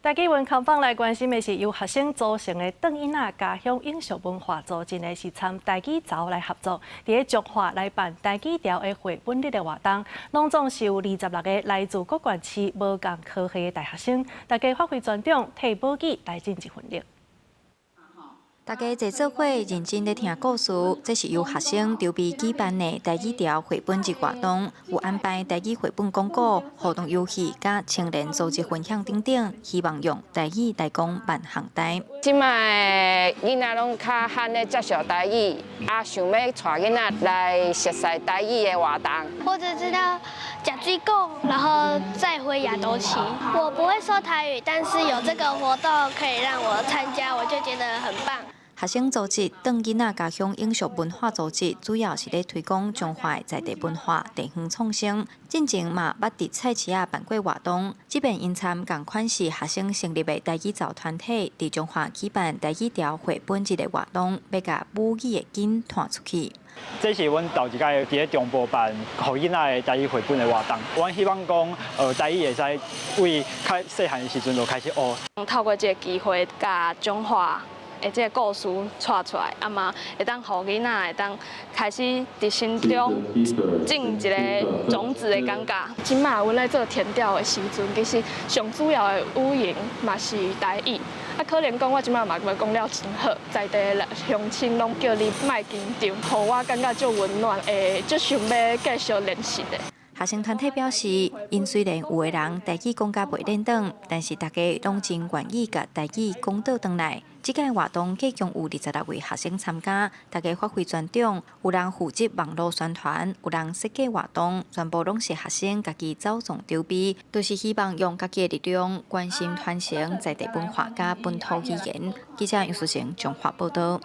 台語文康坊來關心的是由學生組成的轉囡仔家鄉永續文化組織呢，是參台語巢來合作，佇咧彰化來辦台語潮的繪本日的活動，攏總是有26個來自各縣市無仝科系的大學生，大家發揮專長，提母語來盡一份力。大家坐做伙認真咧聽故事，這是由學生籌備舉辦的台語潮繪本日活動，有安排台語繪本講古、互動遊戲、佮青年組織分享等等，希望用台語來講萬項代。這擺囡仔攏較罕咧接受台語，啊，想欲帶囡仔來熟悉台語的活動。我只知道食水果，然後再回亞東旗。我不會說台語，但是有這個活動可以讓我參加，我就覺得很棒。學生組織轉囡仔家鄉永續文化組織，主要是咧推廣彰化在地文化、地方創生。進前嘛捌佇菜市仔辦過活動，這擺𪜶參仝款是學生成立的台語巢團體，佇彰化舉辦台語潮繪本日的活動，欲共母語的根傳出去。這是阮頭一擺佇咧中部辦予囡仔的台語繪本的活動。阮希望講，台語會使為較細漢的時陣就開始學。透過這個機會，共彰化的這個故事帶出來，啊嘛會當予囡仔會當開始佇心中種一个種子的感覺。這擺阮咧做田調的時陣，其實上主要的語言嘛是台語。啊，可能講我這擺嘛無講了真好，在地的鄉親攏叫你莫緊張，予我感覺足溫暖，會足想欲繼續練習的。學生團體表示，𪜶雖然有的人台語講甲袂輪轉，但是大家攏真願意共台語講倒轉來。這屆活動計共有26位學生參加，大家發揮專長，有人負責網路宣傳，有人設計活動，全部攏是學生家己走創籌備，都是希望用家己的力量關心傳承在地文化佮本土語言。記者楊淑賢彰化報導。